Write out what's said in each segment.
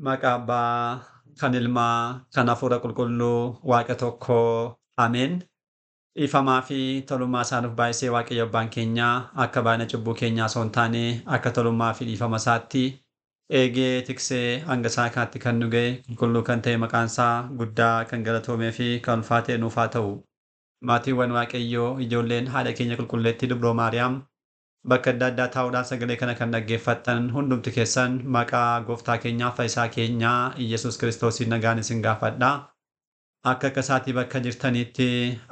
Maqaa Abbaa, kan Ilmaa, kan Hafuura Qulqulluu, Waaqa tokkoo. Ameen. Dhiifamaa fi tolummaa isaa nuuf baay'isee Waaqayyo Abbaan keenyaa akka baay'ina cubbuu keenyaa osoo hin taane akka tolummaa fi dhiifama isaatti eegee tiksee hanga isaa kanatti kan nu ga'e qulqulluu kan ta'e maqaan isaa guddaa kan galatoomee fi kan ulfaate nuuf haa ta'u. Maatiiwwan Waaqayyoo, ijoolleen haadha keenya qulqulleettii Dubroo Maariyaam, bakka adda addaa taa'uudhaan sagalee kana kan dhaggeeffattan hundumti keessan maqaa gooftaa keenyaa fayyisaa keenyaa Iyyasuus Kiristoosiin nagaan isin gaafadha. Akka akka isaatii bakka jirtanitti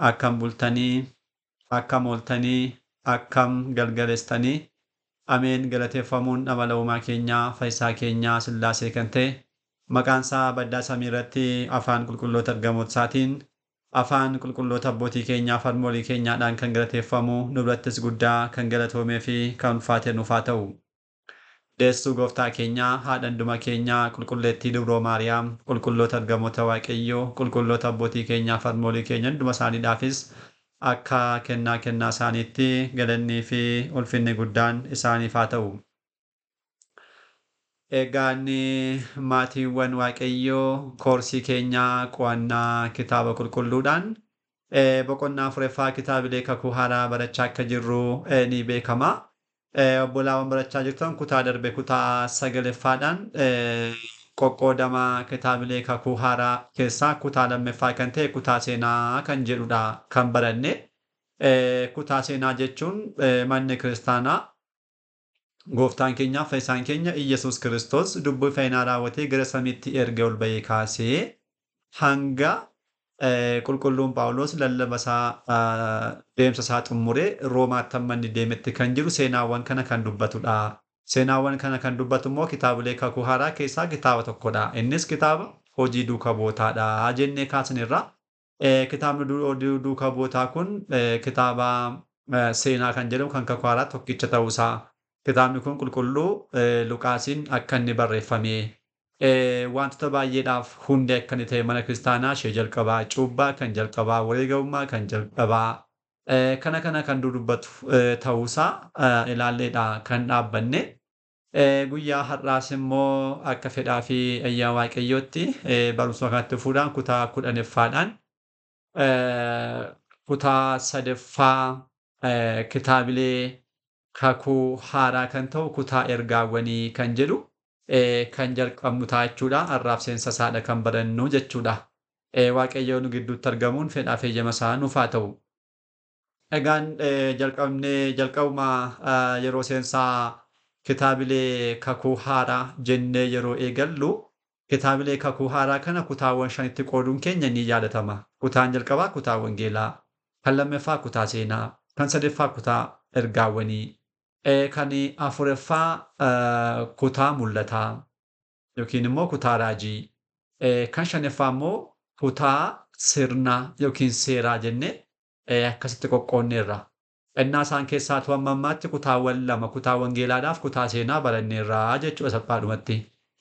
akkam bultanii, akkam ooltanii, akkam galgaleessitanii. Ameen. Galateeffamuun dhamala uumaa keenyaa fayyisaa keenyaa Sillaasee kan ta'e maqaan isaa baddaa samii irratti afaan qulqulloota ergamoota isaatiin, afaan qulqulloota abbootii keenyaa harmoolii keenyaadhaan kan galateeffamu, nu birattis guddaa kan galatoomee fi kan ulfaate nuuf haa ta'u. Deessuu gooftaa keenyaa, haadha hunduma keenyaa qulqulleettii Dubroo Maariyaam, qulqulloota ergamoota Waaqayyoo, qulqulloota abbootii keenyaa harmoolii keenya hunduma isaaniidhaafis akka kennaa kennaa isaaniitti galannii fi ulfinni guddaan isaaniif haa ta'u. Egaan maatiiwwan Waaqayyoo, koorsii keenyaa qo'annaa kitaaba qulqulluudhaan boqonnaa afuraffaa kitaabilee kakuu haaraa barachaa akka jirru ni beekama. Obbolaawwan barachaa jirtan, kutaa darbe kutaa sagaleffaadhaan qoqqoodama kitaabilee kakuu haaraa keessaa kutaa lammaffaa kan ta'e kutaa seenaa kan jedhudha kan baranne. Kutaa seenaa jechuun manni kiristaanaa gooftaan keenya fayyisaan keenya Iyyasuus Kiristoos dubbii fayyinaa raawwatee gara samiitti erga ol ba'ee kaasee hanga qulqulluun Phaawulos lallaba isaa, deemsa isaa xumuree Roomaatti hamma inni deemetti kan jiru seenaawwan kana kan dubbatudha. Seenaawwan kana kan dubbatu immoo kitaabilee kakuu haaraa keessaa kitaaba tokkodha. Innis kitaaba Hojii Duuka Bu'ootaadha jennee kaasneerra. Kitaabni Hojii Duuka Bu'ootaa kun kitaaba seenaa kan jedhamu kan kakuu haaraa tokkicha ta'uusaa. Kitaabni kun qulqulluu Luqaasiin akka inni barreeffame, wantoota baay'eedhaaf hundee akka inni ta'e, mana kiristaanaa ishee jalqabaa, cuubbaa kan jalqabaa, wareegamummaa kan jalqabaa, kana kana kan dubbatu ta'uusaa ilaalleedha kan dhaabbanne. Guyyaa har'aas immoo akka fedhaa fi ayyaana Waaqayyootti barumsa kanatti fuudhaan kutaa 10ffaadhaan kutaa sadaffaa kitaabilee kakuu haaraa kan ta'u kutaa ergaawwanii kan jedhu kan jalqabnu ta'a jechuudha. Har'aaf seensa isaadha kan barannu jechuudha. Waaqayyo nu gidduutti argamuun fedhaa fi eeyyama isaa nuuf haa ta'u. Egaan jalqabnee jalqabuma yeroo seensaa kitaabilee kakuu haaraa jennee yeroo eegallu, kitaabilee kakuu haaraa kana kutaawwan shanitti qooduun keenya ni yaadatama. Kutaan jalqabaa kutaa wangeelaa, kan lammaffaa kutaa seenaa, kan sadaffaa kutaa ergaawwanii, kan afuraffaa kutaa mul'ataa yookiin immoo kutaa raajii, kan shanaffaa immoo kutaa sirnaa yookiin seeraa jennee akkasitti qoqqoonneerra. Innaa isaan keessaa hamma ammaatti kutaawwan lama, kutaa wangeelaadhaaf kutaa seenaa baranneerra jechuudha salphaadhumatti.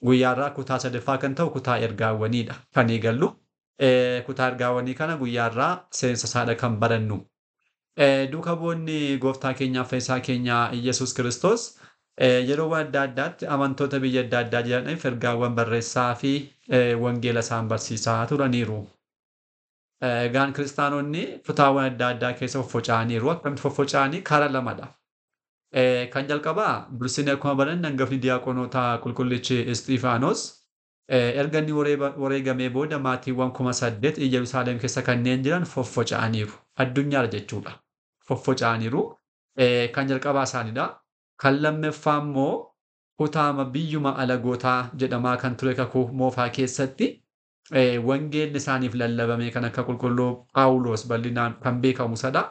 Guyyaarraa kutaa sadaffaa kan ta'u kutaa ergaawwaniidha kan eegallu. Kutaa ergaawwanii kana guyyaarraa seensa isaadha kan barannu. Duuka bu'oonni gooftaa keenyaa fayyisaa keenyaa Iyyasuus Kiristoos yeroowwan adda addaatti amantoota biyya adda addaa jiraniif ergaawwan barreessaa fi wangeela isaan barsiisaa turaniiru. Egaan kiristaanonni kutaawwan adda addaa keessa foffoca'aniiru. Akkamitti foffoca'anii? Karaa lamadha. Kan jalqabaa dursinee akkuma baranne hangafni diyaaqonotaa qulqullichi Isxiifaanos erga inni wareegamee booda maatiiwwan 8,000 Yerusaalem keessa kanneen jiran foffoca'aniiru. Addunyaarra jechuudha. Foffoca'aniiru. Kan jalqabaa isaaniidha. Kan lammaffaa immoo kutaama biyyuma alagootaa jedhamaa kan ture kakuu moofaa keessatti wangeelli isaaniif lallabame kan akka qulqulluu Phaawulos bal'inaan kan beekamu sadha.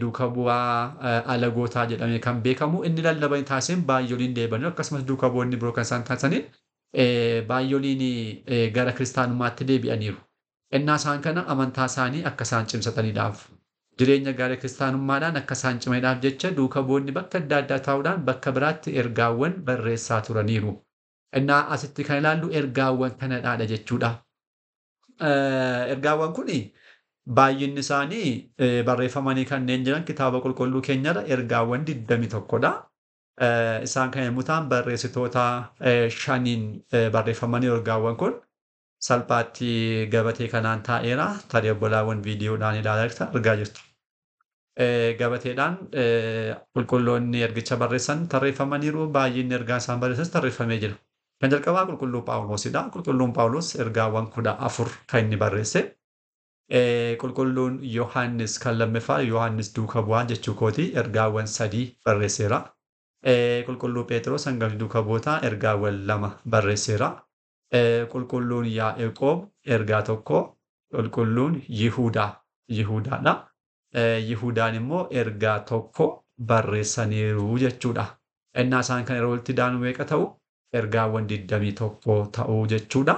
Duuka bu'aa alagootaa jedhamee kan beekamu inni lallabanii taasiseen baay'ooliin deebanii, akkasumas duuka bu'oonni biroo kan isaan taasisaniin baay'ooliin gara kiristaanummaatti deebi'aniiru. Innaa isaan kana amantaa isaanii akka isaan cimsataniidhaaf, jireenya gaarii kiristaanummaadhaan akka isaan cimaniidhaaf jecha duuka bu'oonni bakka adda addaa taa'uudhaan bakka biraatti ergaawwan barreessaa turaniiru. Innaa asitti kan ilaallu ergaawwan kanadhaadha jechuudha. Ergaawwan kun baay'inni isaanii barreeffamanii kanneen jiran kitaaba qulqulluu keenyarra ergaawwan 21dha. Isaan kan yommuu ta'an barreessitoota shaniin barreeffamanii ergaawwan kun salphaatti gabatee kanaan taa'eera. Tarii obbolaawwan viidiyoodhaan ilaalaa jirtan argaa jirtu. Gabateedhaan qulqulloonni ergicha barreessan tarreeffamaniiru. Baay'inni ergaa isaan barreessanis tarreeffamee jira. Kan jalqabaa qulqulluu Phaawulosidha. Qulqulluun Phaawulos ergaawwan 14 kan inni barreesse. Qulqulluun Yohaannis kan lammaffaa Yohaannis duuka bu'aa jechuu kooti ergaawwan 3 barreesseera. Qulqulluu Phexros hangafni duuka bu'ootaa ergaawwan 2 barreesseera. Qulqulluun Yaaqoob ergaa 1, qulqulluun Yihudaadha. Yihudaan immoo ergaa 1 barreessaniiru jechuudha. Innaa isaan kan yeroo walitti daanu meeqa ta'u? Ergaawwan 21 ta'uu jechuudha.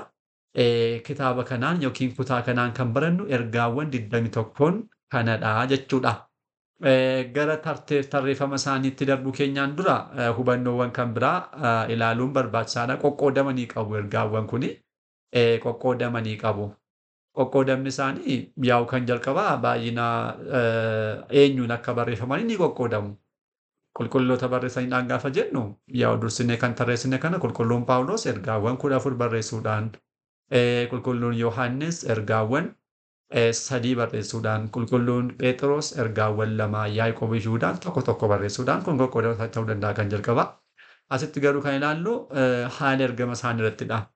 Kitaaba kanaan yookiin kutaa kanaan kan barannu ergaawwan 21 kanadha jechuudha. Gara tarreeffama isaaniitti darbuu keenyaan dura hubannoowwan kan biraa ilaaluun barbaachisaadha. Qoqqoodamanii qabu ergaawwan kuni. Qoqqoodamanii qabu. Qoqqoodamni isaanii yaa'u kan jalqabaa baay'ina eenyuun akka barreeffamanii ni qoqqoodamu. Qulqulloota barreessaniidhaan gaafa jennu yaa'u dursinee kan tarreessine kana qulqulluun Phaawulos ergaawwan 14 barreessuudhaan, qulqulluun Yohaannis ergaawwan 3 barreessuudhaan, qulqulluun Phexros ergaawwan 2, Yaaqoob Yihudaan 1 barreessuudhaan kun qoqqoodama ta'uu danda'a kan jalqabaa. Asitti garuu kan ilaallu haala ergama isaanii irrattidha.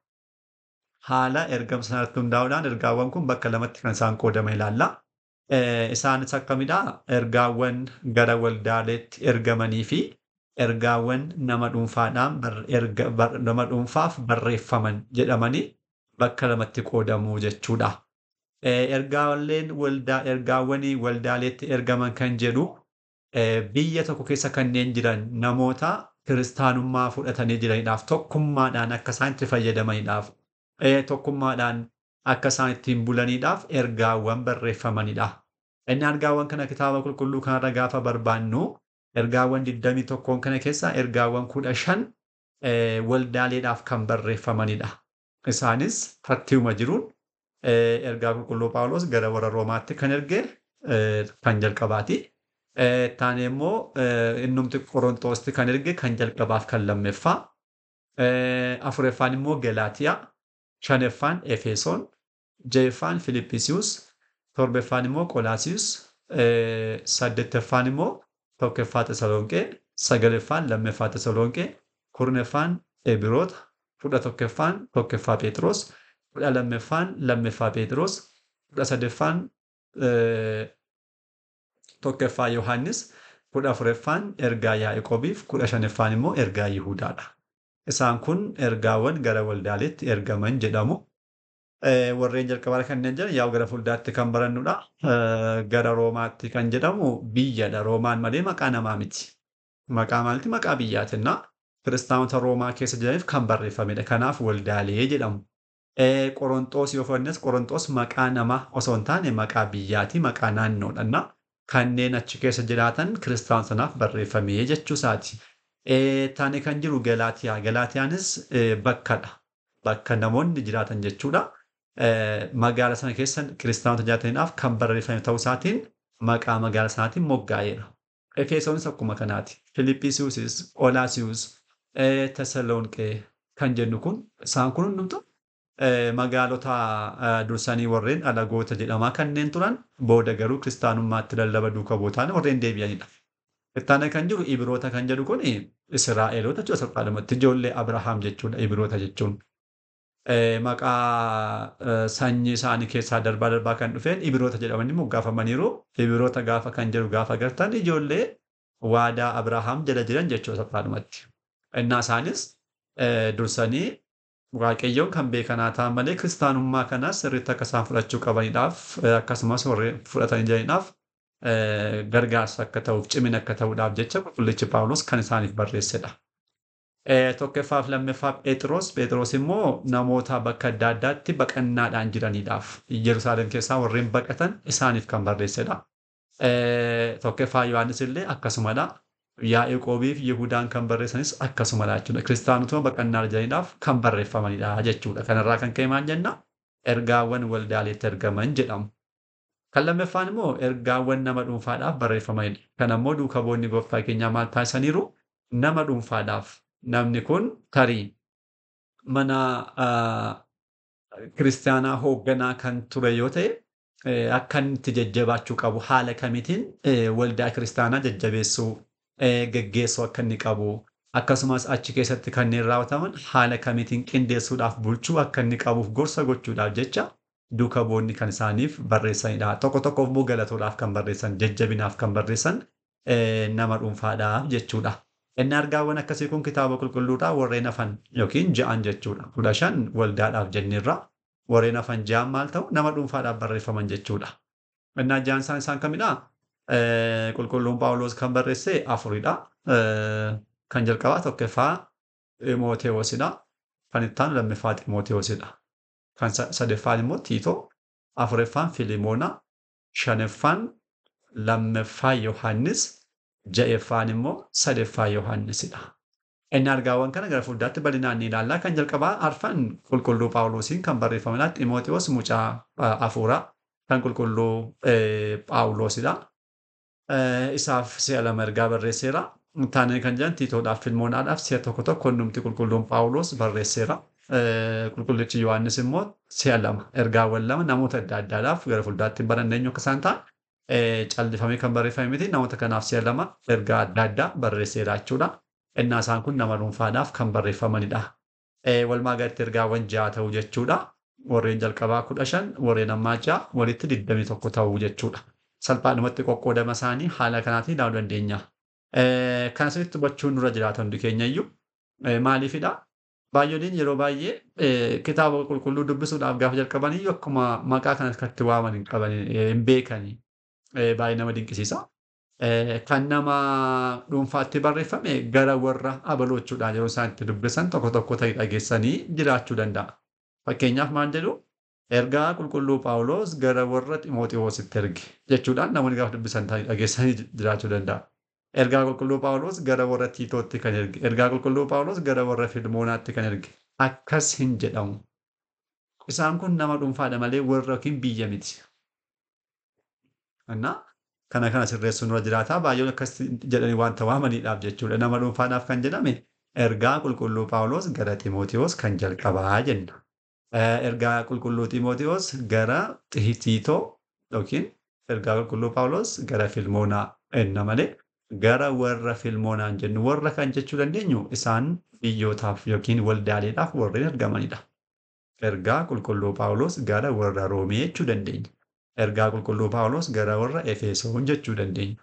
Haala ergama isaanii irratti hundaa'uudhaan ergaawwan kun bakka lamatti kan isaan qoodaman ilaalla. Isaanis akkamidhaa? Ergaawwan gara waldaaleetti ergamanii fi ergaawwan nama dhuunfaadhaan nama dhuunfaaf barreeffaman jedhamanii bakka lamatti qoodamuu jechuudha. Ergaawwan waldaaleetti ergaman kan jedhu biyya tokko keessa kanneen jiran namoota kiristaanummaa fudhatanii jiraniidhaaf tokkummaadhaan akka isaan itti fayyadamaniidhaaf tokkummaadhaan akka isaan ittiin bulaniidhaaf ergaawwan barreeffamanidha. Inni ergaawwan kana kitaaba qulqulluu kanarra gaafa barbaannu ergaawwan 21 kana keessaa ergaawwan 15 waldaaleedhaaf kan barreeffamanidha. Isaanis tartiibuma jiruun ergaa qulqulluu Phaawulos gara warra Roomaatti kan erge kan jalqabaati. Taanee immoo innumti Qorontoosti kan erge kan jalqabaaf kan lammaffaa. Afuraffaan immoo Galaatiyaa, shanaffaan Efesoon, ja'affaan Filippisiiyus, torbaffaan immoo Qolaasiyus, saddeettaffaan immoo tokkoffaa Tasalonqee, sagalaffaan lammaffaa Tasalonqee, kurnaffaan Ibiroota, 11ffaan tokkoffaa Phexros, 12ffaan lammaffaa Phexros, 13ffaan tokkoffaa Yohaannis, 14ffaan ergaa Yaaqoobiif, 15ffaan immoo ergaa Yihudaadha. Isaan kun ergaawwan gara waldaaleetti ergaman jedhamu. Warreen jalqabaa kanneen jiran yaa'u gara fuulduraatti kan barannudha. Gara Roomaatti kan jedhamu biyyadha. Roomaan malee maqaa namaa miti. Maqaa maaliti? Maqaa biyyaatinna. Kiristaanota Roomaa keessa jiraniif kan barreeffamedha. Kanaaf waldaalee jedhamu. Qorontoos yoo fudhannes Qorontoos maqaa namaa osoo hin taane maqaa biyyaati, maqaa naannoodha. Kanneen achi keessa jiraatan kiristaanota sanaaf barreeffamee jechuu isaati. Taane kan jiru Galaatiyaa. Galaatiyaanis bakkadha. Bakka namoonni jiraatan jechuudha. Magaala sana keessa kiristaanota jiraataniidhaaf kan barreeffame ta'uu isaatiin maqaa magaala sanaatiin moggaa'eera. Efesoonis akkuma kanaati. Filippisiiyusis, Qolaasiyus, Tasalonqee kan jennu kun isaan kun hundumtu magaalota dursanii warreen alagoota jedhamaa kanneen turan booda garuu kiristaanummaatti lallaba duuka buutaan warreen deebi'anidha. Ittaana kan jiru Ibiroota kan jedhu kun Israa'eloota jechuudha salphaadhumatti ijoollee Abrahaam jechuudha Ibiroota jechuun. Maqaa sanyii isaanii keessaa darbaa darbaa kan dhufeen Ibiroota jedhamanii moggaafamaniiru. Ibiroota gaafa kan jedhu gaafa gartan ijoollee waadaa Abrahaam jala jiran jechuudha salphaadhumatti. Innaa isaanis dursanii Waaqayyoon kan beekanaa ta'an malee kiristaanummaa kanas sirriitti akka isaan fudhachuu qabaniidhaaf akkasumas warreen fudhatanii jiraniidhaaf gargaarsa akka ta'uuf cimina akka ta'uudhaaf jecha qulqullichi Phaawulos kan isaaniif barreessedha. Tokkoffaa fi lammaffaa Phexros. Phexros immoo namoota bakka adda addaatti baqannaadhaan jiraniidhaaf Yerusaalem keessaa warreen baqatan isaaniif kan barreessedha. Tokkoffaa Yohaannis illee akkasumadha. Yaaqoobii fi Yihudaan kan barreessanis akkasumadha jechuudha. Kiristaanotuma baqannaa jiraniidhaaf kan barreeffamanidha jechuudha. Kanarraa kan ka'e maal jenna? Ergaawwan waldaaleetti ergaman jedhamu. Kan lammaffaan immoo ergaawwan nama dhuunfaadhaaf barreeffamanidha. Kan ammoo duuka bu'oonni gooftaa keenyaa maal taasisaniiru? Nama dhuunfaadhaaf namni kun tarii mana kiristaanaa hoogganaa kan ture yoo ta'e, akka inni itti jajjabaachuu qabu, haala kamiitiin waldaa kiristaanaa jajjabeessuu, geggeessuu akka inni qabu, akkasumas achi keessatti kanneen raawwataman haala kamiitiin qindeessuudhaaf bulchuu akka inni qabuuf gorsa gochuudhaaf jecha duuka bu'oonni kan isaaniif barreessanidha. Tokko tokkoof immoo galatoodhaaf kan barreessan, jajjabinaaf kan barreessan nama dhuunfaadhaaf jechuudha. Inni ergaawwan akkasii kun kitaaba qulqulluudhaa warreen hafan yookiin ja'an jechuudha. 15 waldaadhaaf jenneerra. Warreen hafan ja'an maal ta'u? Nama dhuunfaadhaaf barreeffaman jechuudha. Innaa ja'an isaan kamidhaa? Qulqulluun Phaawulos kan barreesse afuridha. Kan jalqabaa tokkoffaa Ximootewosidha. Kan itti aanu lammaffaa Ximootewosidha. Kan sadaffaan immoo Tiitoo, afuraffaan Filimoonaa, shanaffaan lammaffaa Yohaannis, ja'affaan immoo sadaffaa Yohaannisidha. Inni ergaawwan kana gara fuulduraatti bal'inaan ni ilaalla. Kan jalqabaa arfan qulqulluu Phaawulosiin kan barreeffamedha. Ximootewoos mucaa hafuuraa kan qulqulluu Phaawulosidha. Isaaf si'a lama ergaa barreesseera. Taanee kan jedhan Tiitoodhaaf Filmoonaadhaaf si'a tokko tokko hundumti qulqulluun Phaawulos barreesseera. Qulqullichi Yohaannis immoo si'a lama ergaawwan lama namoota adda addaadhaaf gara fuulduraatti baranne eenyu akka isaan ta'an callifamee kan barreeffame miti, namoota kanaaf si'a lama ergaa adda addaa barreesseera jechuudha. Innaa isaan kun nama dhuunfaadhaaf kan barreeffamanidha. Walumaa galatti ergaawwan 6 ta'u jechuudha. Warreen jalqabaa 15, warreen ammaa 6, walitti 21 ta'u jechuudha. Salphaadhumatti qoqqoodama isaanii haala kanaatiin ilaaluu dandeenya. Kan asirratti hubachuun nurra jiraata hundi keenya iyyuu maaliifidha? Baay'ooliin yeroo baay'ee kitaaba qulqulluu dubbisuudhaaf gaafa jalqaban iyyuu akkuma maqaa kana akkatti waaman hin qaban, hin beekani. Baay'ee nama dinqisiisa. Kan nama dhuunfaatti barreeffame gara warra abaloochuudhaan yeroo isaan itti dubbisan tokko tokko ta'e dhageessanii jiraachuu danda'a. Fakkeenyaaf maal jedhu? Ergaa qulqulluu Phaawulos gara warra Ximootewoositti erge jechuudhaan namoonni gaafa dubbisan ta'e dhageessanii jiraachuu danda'a. Ergaa qulqulluu Phaawulos gara warra Tiitootti kan erge, ergaa qulqulluu Phaawulos gara warra Filmoonaatti kan erge. Akkas hin jedhamu. Isaan kun nama dhuunfaadha malee warra yookiin biyya miti. Innaa kana kana sirreessuun nurra jiraata. Baay'een akkas jedhanii wanta waamaniidhaaf jechuudha. Nama dhuunfaadhaaf kan jedhame ergaa qulqulluu Phaawulos gara Ximootewoos kan jalqabaa jenna. Ergaa qulqulluu Ximootewoos gara Tiitoo yookiin ergaa qulqulluu Phaawulos gara Filmoonaa enna malee gara warra Filmoonaan jennu. Warra kan jechuu dandeenyu isaan biyyootaaf yookiin waldaaleedhaaf warreen ergamanidha. Ergaa qulqulluu Phaawulos gara warra Roomee jechuu dandeenya. Ergaa qulqulluu Phaawulos gara warra Efesoon jechuu dandeenya.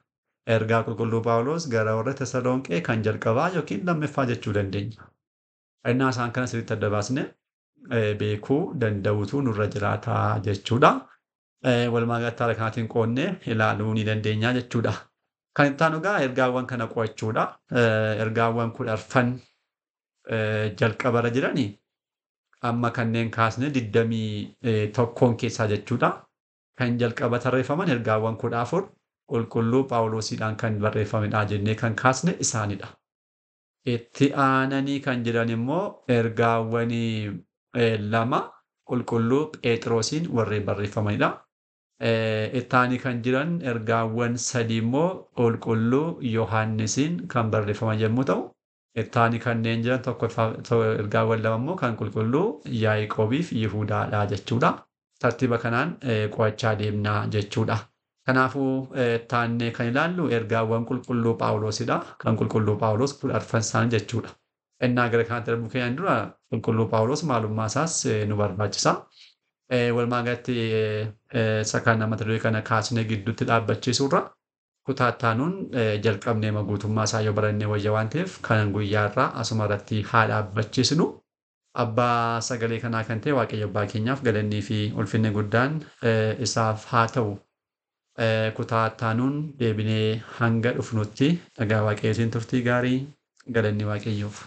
Ergaa qulqulluu Phaawulos gara warra Tasalonqee kan jalqabaa yookiin lammaffaa jechuu dandeenya. Innaa isaan kana sirriitti adda baasnee beekuu danda'utu nurra jiraata jechuudha. Walumaa galatti haala kanaatiin qoodnee ilaaluu ni dandeenya jechuudha. Kan itti aanu egaa ergaawwan kana qo'achuudha. Ergaawwan 14 jalqabarra jiranii amma kanneen kaasne 21 keessaa jechuudha. Kan jalqaba tarreeffaman ergaawwan 14 qulqulluu Phaawulosiidhaan kan barreeffamedha jennee kan kaasne isaanidha. Itti aananii kan jiran immoo ergaawwan lama qulqulluu Phexrosiin warreen barreeffamanidha. Itti aananii kan jiran ergaawwan 3 immoo qulqulluu Yohaannisiin kan barreeffaman yommuu ta'u, itti aananii kanneen jiran tokko ergaawwan 2 immoo kan qulqulluu Yaaqoobiif Yihuudaadha jechuudha. Tartiiba kanaan qo'achaa deemna jechuudha. Kanaafuu taannee kan ilaallu ergaawwan qulqulluu Phaawulosidha. Kan qulqulluu Phaawulos 14 isaanii jechuudha. Innaa gara kanatti darbuu keenyaan dura qulqulluu Phaawulos maalummaa isaas nu barbaachisa. Walumaa galatti isa kana mata duree kana kaasnee gidduutti dhaabbachiisuurra kutaa itti jalqabnee guutummaa isaa yoo barannee wayya waan ta'eef kan guyyaa irraa asuma irratti haa dhaabbachiisnu. Abbaa sagalee kanaa kan ta'e Waaqayyo abbaa keenyaaf galannii fi ulfinni guddaan isaaf haa ta'u. Kutaa itti deebinee hanga dhufnutti nagaa Waaqayyootiin turtii gaarii, galanni Waaqayyoof.